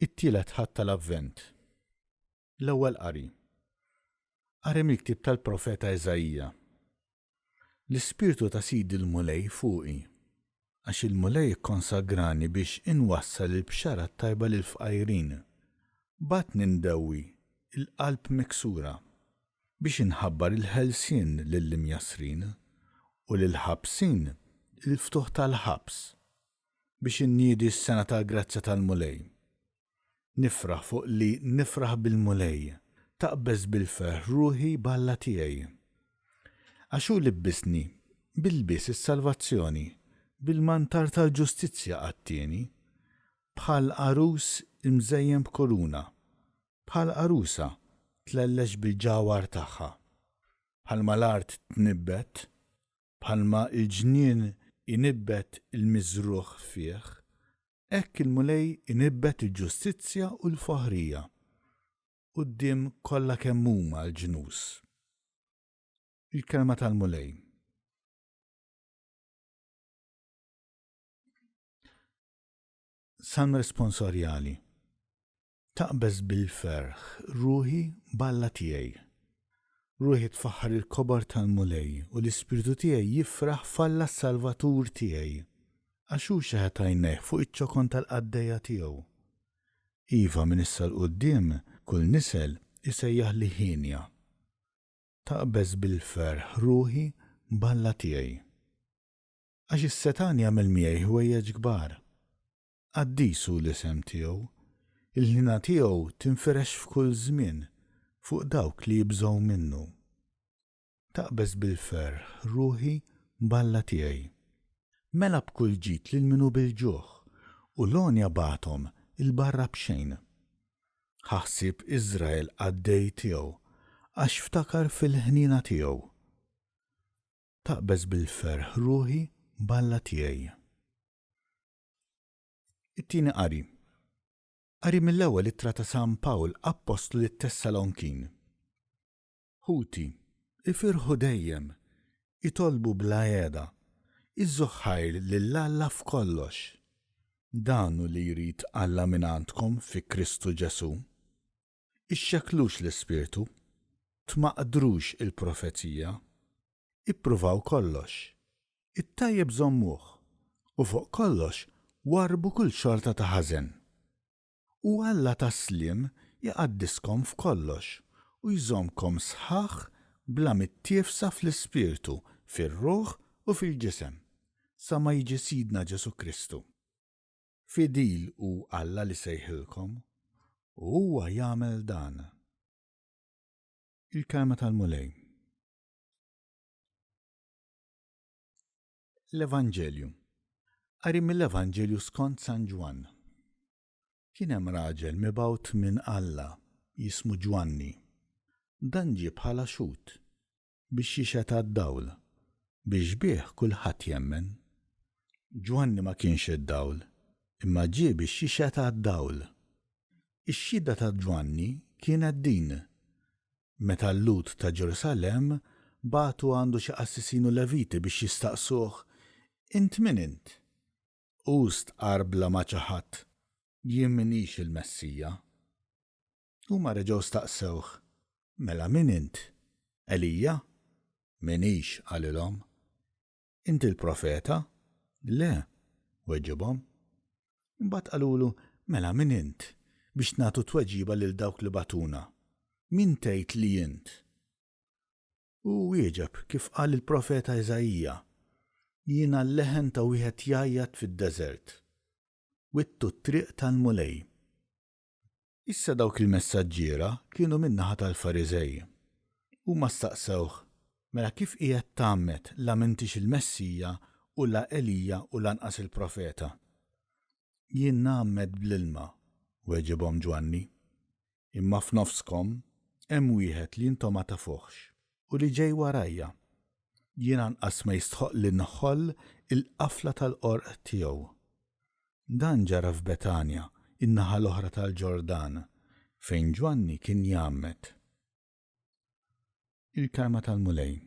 It-tielet Ħadd tal-Avvent. L-Ewwel Qari. Qari mill-ktieb tal-profeta Iżaija. L-Ispirtu ta' Sidi l-Mulej fuqi, għax il-Mulej ikkonsagrani biex inwassal il-bxara t-tajba lill-fqajrin. Bagħatni ndewwi l-qalb miksura, biex inħabbar il-ħelsien lill-imjassrin, u lill-ħabsin il-ftuħ tal-ħabs, biex inniedi s-sena tal-grazzja tal-Mulej. Nifraħ fuq li nifraħ bil-Mulej, taqbeż bil-ferħ ruħi b'Alla tiegħi. Għax hu libbisni b'ilbies is-salvazzjoni, bil-mantar tal-ġustizzja għattieni, bħal għarus imżejjen b'kuruna, bħal għarusa tlellex bil-ġawhar tagħha. Bħalma l-art tnibbet, Bħalma l-ġnien inibbet il-miżrugħ fih, hekk il-Mulej inibbet il-ġustizzja u l-foħrija quddiem kollha kemm huma l-ġnus. Il-Kelma tal-Mulej. Salm Responsorjali. Taqbeż bil-ferħ ruħi b'Alla tiegħi. Ruħi tfaħħar il-kobor tal-Mulej u l-ispirtu tiegħi jifraħ f'Alla s-Salvatur tiegħi, għax hu xeħet għajnejh fuq iċ-ċokon tal-qaddejja tiegħu. Iva, minn issa 'l quddiem kull nisel isejjaħli hienja. Taqbeż bil-ferħ ruħi b'Alla tiegħi. Għax is-setgħan jagħmel miegħi ħwejjeġ kbar. Qaddis hu l-isem tiegħu. Il-ħniena tiegħu tinfirex f'kull żmien fuq dawk li jibżgħu minnu. Taqbeż bil-ferħ ruħi b'Alla tiegħi. Mela b'kull ġid lil min hu bil-ġuħ, u l-għonja bagħathom 'il barra b'xejn. Ħa ħsieb Iżrael qaddej tiegħu, għax ftakar fil-ħniena tiegħu. Taqbeż bil-ferħ ruħi b'Alla tiegħi. It-tieni qari. Qari mill-ewwel ittra ta' San Pawl Appostlu lit-Tessalonkin. Ħuti, ifirħu dejjem, itolbu bla heda, iżżu ħajr lil Alla f'kollox. Dan hu li jrid Alla mingħandkom fi Kristu Ġesù. Ixxekklux l-Ispirtu, tmaqdrux il-profezija. Ippruvaw kollox. It-tajjeb żommuh, u fuq kollox warrbu kull xorta ta' ħażen. U Alla tas-sliem iqaddiskom f'kollox, u jżommkom sħaħ bla mittiefsa fl-ispirtu, fir-ruħ u fil-ġisem, sa ma jiġi Sidna Ġesù Kristu. Fidil hu Alla li sejħilkom, u huwa jagħmel dan. Il-Kelma tal-Mulej. L-Evanġelju. Qari mill-Evanġelju skont San Ġwann. Kien hemm raġel mibgħut minn Alla jismu Ġwanni. Dan ġie bħala xhud biex jixhed għad-dawl, biex bih kulħadd jemmen. Ġwanni ma kienx id-dawl, imma ġie biex jixhed għad-dawl. Ix-xhieda ta' Ġwanni kienet din, meta l-Lhud ta' Ġerusalemm bagħtu għandu xi qassisin u Leviti biex jistaqsuh, Int min int? Hu stqarr bla ma ċaħad, Jien m'iniex il-Messija. Huma reġgħu staqsewh, Mela min int? Elija? M'iniex, qalilhom. Int il-Profeta? Le, weġibhom. Imbagħad qalulu, Mela min int, biex nagħtu tweġiba lil dawk li bagħtuna? Min tgħid li int? Hu wieġeb kif qal il-profeta Iżaija, Jiena l-leħen ta' wieħed jgħajjat fid-deżert, Wittu t-triq tal-Mulej. Issa dawk il-messaġġiera kienu min-naħa tal-Fariżej. Huma staqsewh, Mela kif qiegħed tgħammed la m'intix il-Messija u la Elija u lanqas il-Profeta? Jien ngħammed bl-ilma, weġibhom Ġwanni. Imma f'nofskom hemm wieħed li intom ma tafuhx u li ġej warajja. Jien anqas ma jistħoqqli nħoll il-qafla tal-qorq tiegħu. Dan ġara f'Betanja, in-naħa l-oħra tal-Ġordan, fejn Ġwanni kien jgħammed. Il-Kelma tal-Mulej.